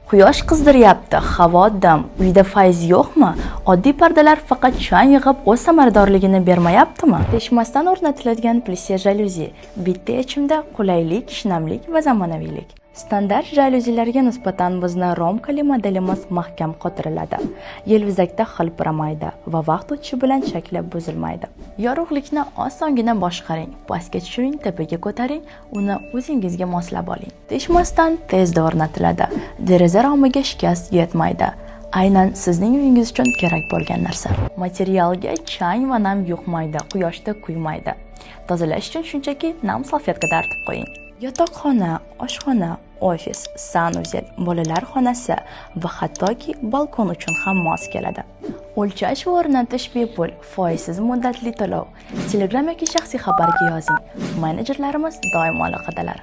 Quyosh qizdiryapti, havo dam, uyda fayz yo'qmi? Oddiy pardalar faqat chang yig'ib, o'z samaradorligini bermayaptimi? Teshmasdan o'rnatiladigan plisse jalyuzi. Bitta yechimda qulaylik, shinamlik va zamonaviylik. Standart jalyuzilarga nisbatan bizni romkali modelimiz mahkam qotiriladi. Yelvizakda xilpiramaydi va vaqt o'tishi bilan shakli buzilmaydi. Yorug'likni osongina boshqaring, pastga tushiring, tepaga ko'taring, uni o'zingizga moslab oling. Teshmasdan tezda o'rnatiladi. Deraza romiga shikast yetmaydi. Aynan sizning uyingiz uchun kerak bo'lgan narsa. Materialga chang va nam yuqmaydi, quyoshda kuymaydi. Tozalash uchun shunchaki nam salfetka artib qo'ying. Yotoqxona, oshxona, ofis, sanuzel, bolalar xonasi va hattoki balkon uchun ham mos keladi. O'lchash va o'rnatish bepul, foizsiz muddatli to'lov. Telegram yoki shaxsiy xabarga yozing. Menejerlarimiz doimo aloqadalar.